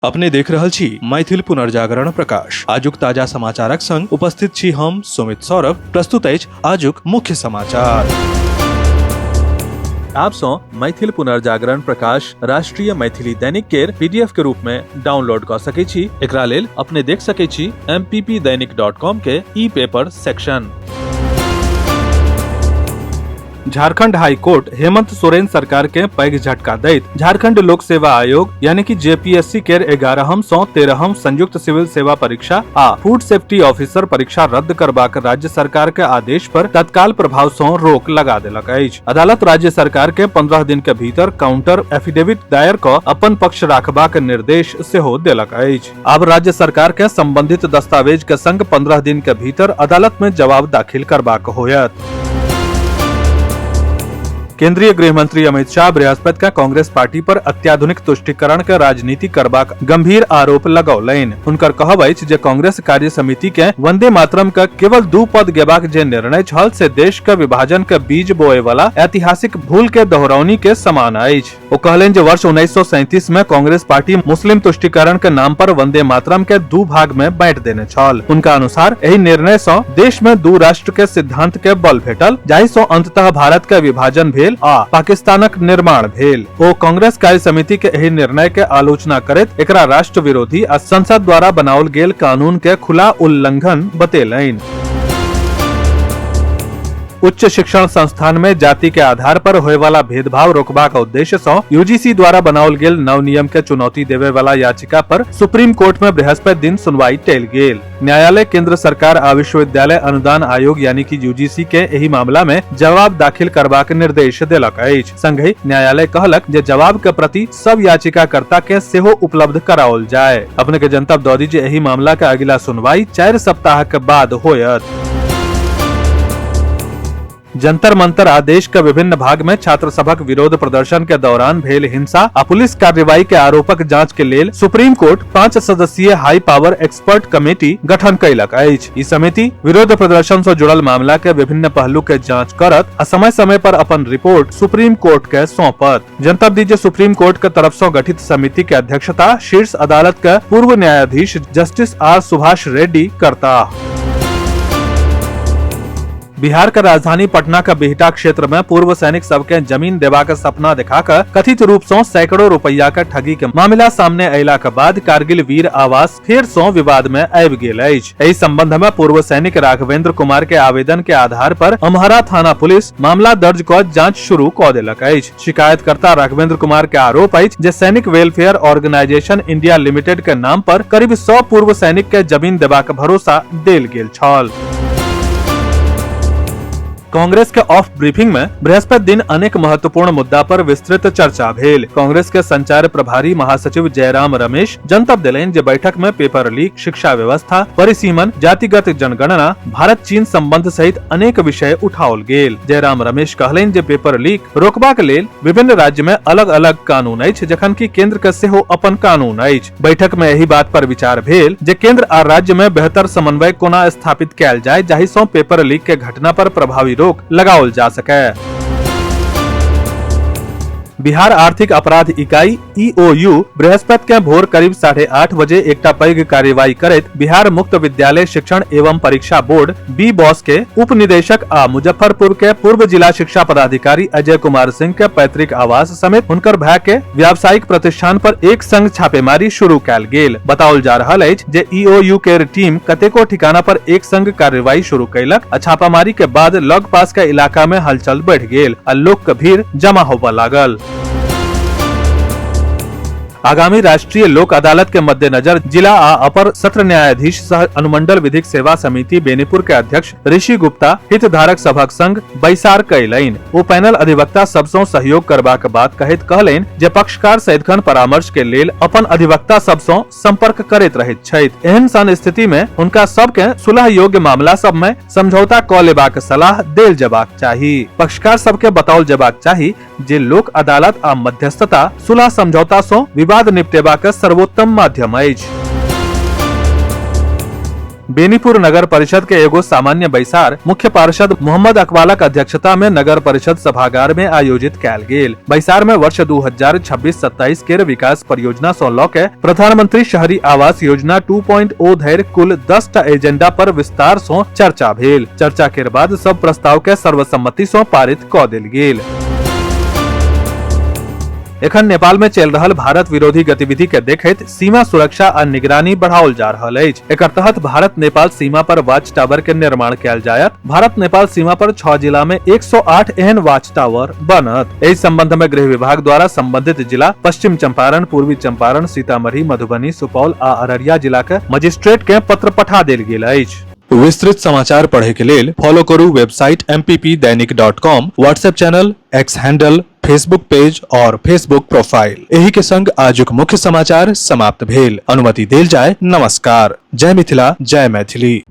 अपने देख रहल छी मैथिल पुनर्जागरण प्रकाश। आजुक ताजा समाचारक संग उपस्थित छी हम सुमित सौरभ। प्रस्तुत अछि आजुक मुख्य समाचार। आप सँ मैथिल पुनर्जागरण प्रकाश राष्ट्रीय मैथिली दैनिक केर पीडीएफ के रूप में डाउनलोड कऽ सकै छी। एकरा लेल अपने देख सकै छी mppdainik.com के e paper section. Jharkhand high court Hemant Soren सरकार के पैघ झटका दैत झारखंड लोक सेवा आयोग यानी कि जेपीएससी केर 11हम सँ 13हम संयुक्त सिविल सेवा परीक्षा आ फूड सेफ्टी ऑफिसर परीक्षा रद्द करबाक राज्य सरकार के आदेश पर तत्काल प्रभाव सँ रोक लगा देलक अछि। अदालत राज्य सरकार के 15 दिन के भीतर काउंटर एफिडेविट दायर क अपन पक्ष राखबाक निर्देश सेहो देलक अछि। आब राज्य सरकार के संबंधित दस्तावेज के संग 15 दिन के भीतर अदालत में जवाब दाखिल करबाक होयत। केंद्रीय गृह मंत्री अमित शाह बृहस्पति का कांग्रेस पार्टी पर अत्याधुनिक तुष्टिकरण के राजनीति करबाक गंभीर आरोप लगौलनि। हुनकर कहब अछि जे कांग्रेस कार्य समिति के वंदे मातरम के केवल 2 पद गेबाक जे निर्णय छल से देश के विभाजन के बीज बोए वाला ऐतिहासिक भूल के दोहरौनी के समान अछि। ओ कहलनि जे वर्ष 1937 में कांग्रेस पार्टी मुस्लिम तुष्टिकरण के नाम पर वंदे मातरम के 2 भाग में बांटि देने छल। हुनका अनुसार एहि निर्णय सँ देश में 2 राष्ट्र के सिद्धांत के बल भेटल, जाहि सँ अंततः भारत के विभाजन भेल आ पाकिस्तानक निर्माण भेल। ओ कांग्रेस कार्य समिति के एहि निर्णय के आलोचना करैत एकरा राष्ट्र विरोधी आ संसद द्वारा बनाओल गेल कानून के खुला उल्लंघन बतेलनि। उच्च शिक्षण संस्थान में जाति के आधार पर होए वाला भेदभाव रोकबाक उद्देश्य सँ यूजीसी द्वारा बनाओल गेल नव नियम के चुनौती देवे वाला याचिका पर सुप्रीम कोर्ट में बृहस्पति दिन सुनवाई टल गेल। न्यायालय केंद्र सरकार आ विश्वविद्यालय अनुदान आयोग यानी कि यूजीसी के एहि मामला में जवाब दाखिल करबाक निर्देश देलक अछि। संगहि न्यायालय कहलक जे जवाब के प्रति सब याचिकाकर्ता के सेहो उपलब्ध कराओल जाय। अपने के जनतब दऽ दी जे एहि मामला के अगिला सुनवाई 4 सप्ताह के बाद होयत। जंतर मंतर आदेश के विभिन्न भाग में छात्र सभक विरोध प्रदर्शन के दौरान भेल हिंसा आ पुलिस कार्रवाई के आरोपक जांच के लेल सुप्रीम कोर्ट 5 सदस्यीय हाई पावर एक्सपर्ट कमेटी गठन कयलक अछि। ई समिति विरोध प्रदर्शन से जुड़ल मामला के विभिन्न पहलू के जांच करत आ समय समय पर अपन रिपोर्ट सुप्रीम कोर्ट के सौंपत। जनतब दी जे सुप्रीम कोर्ट के तरफ से गठित समिति के अध्यक्षता शीर्ष अदालत के पूर्व न्यायाधीश जस्टिस आर सुभाष रेड्डी करता। बिहार के राजधानी पटना के बिहटा क्षेत्र में पूर्व सैनिक सबके जमीन देबाक सपना दिखाकर कथित रूप से सैकड़ों रुपया के ठगी के मामला सामने अयला के बाद कारगिल वीर आवास फेर से विवाद में आबि गेल अछि। एहि संबंध में पूर्व सैनिक राघवेंद्र कुमार के आवेदन के आधार पर अमहरा थाना पुलिस मामला दर्ज क जांच शुरू क देलक अछि। शिकायतकर्ता राघवेंद्र कुमार के आरोप अछि जे सैनिक वेलफेयर ऑर्गेनाइजेशन इंडिया लिमिटेड के नाम पर करीब 100 पूर्व सैनिक के जमीन देबाक भरोसा देल गेल छल। कांग्रेस के ऑफ ब्रीफिंग में बृहस्पति दिन अनेक महत्वपूर्ण मुद्दा पर विस्तृत चर्चा भेल। कांग्रेस के संचार प्रभारी महासचिव जयराम रमेश जनतब देलनि जे बैठक में पेपर लीक, शिक्षा व्यवस्था, परिसीमन, जातिगत जनगणना, भारत चीन संबंध सहित अनेक विषय उठाओल गेल। जयराम रमेश कहलनि जे पेपर लीक रोकबाक लेल विभिन्न राज्य में अलग अलग कानून अछि, जखन कि केंद्र के सेहो अपन कानून अछि। बैठक में एहि बात पर विचार भेल जे केंद्र आ राज्य में बेहतर समन्वय कोना स्थापित कयल जाय, जाहि सँ पेपर लीक के घटना पर प्रभावी रोक लगाओल जा सके। बिहार आर्थिक अपराध इकाई ईओयू बृहस्पति के भोर करीब 8:30 बजे एकटा पैघ कार्रवाई करैत बिहार मुक्त विद्यालय शिक्षण एवं परीक्षा बोर्ड बी बॉस के उप निदेशक आ मुजफ्फरपुर के पूर्व जिला शिक्षा पदाधिकारी अजय कुमार सिंह के पैतृक आवास समेत हुनकर भाई के व्यावसायिक प्रतिष्ठान पर एक संग छापेमारी शुरू कयल गेल। बताओल जा रहल अछि जे ईओयू के टीम कतेको ठिकाना पर एक संग कार्रवाई शुरू कयलक आ छापामारी के बाद लग पास के इलाका में हलचल बढ़ गेल आ लोक के भीड़ जमा होबय लागल। आगामी राष्ट्रीय लोक अदालत के मद्देनजर जिला आ अपर सत्र न्यायाधीश सह अनुमंडल विधिक सेवा समिति बेनीपुर के अध्यक्ष ऋषि गुप्ता हितधारक सभक संग बैसार कयलनि। ओ पैनल अधिवक्ता सबसँ सहयोग करबाक बात कहैत कहलनि जे पक्षकार सदिखन परामर्श के लेल अपन अधिवक्ता सबसँ संपर्क करैत रहैत छथि। एहन सन स्थिति में हुनका सबके सुलह योग्य मामला सब में समझौता क लेबाक सलाह देल जेबाक चाही। पक्षकार सबके बताओल जेबाक चाही जे लोक अदालत आ मध्यस्थता सुलह समझौता सँ विवाद निपटेबाक सर्वोत्तम माध्यम अछि। बेनीपुर नगर परिषद के एगो सामान्य बैसार मुख्य पार्षद मोहम्मद अकबालक अध्यक्षता में नगर परिषद सभागार में आयोजित कयल गेल। बैसार में वर्ष 2026-27 केर विकास परियोजना सं लऽ के प्रधानमंत्री शहरी आवास योजना 2.0 धरि कुल 10 टा एजेंडा पर विस्तार सं चर्चा भेल। चर्चा केर बाद सब प्रस्ताव के सर्वसम्मति सं पारित कऽ देल गेल। एखन नेपाल में चलि रहल भारत विरोधी गतिविधि के देखैत सीमा सुरक्षा आ निगरानी बढ़ाओल जा रहल अछि। एकर तहत भारत नेपाल सीमा पर वॉच टावर के निर्माण कयल जायत। भारत नेपाल सीमा पर 6 जिला में 108 एहन वॉच टावर बनत। एहि संबंध में गृह विभाग द्वारा संबंधित जिला पश्चिम चंपारण, पूर्वी चंपारण, सीतामढ़ी, मधुबनी, सुपौल आ अररिया जिला के मजिस्ट्रेट के पत्र पठा देल गेल अछि। विस्तृत समाचार पढ़े के लेल फॉलो करू website mppdainik.com, WhatsApp channel, X handle, Facebook page और फेसबुक प्रोफाइल। एही के संग आजुक मुख्य समाचार समाप्त भेल। अनुमति देल जाय। नमस्कार। जय मिथिला, जय मैथिली।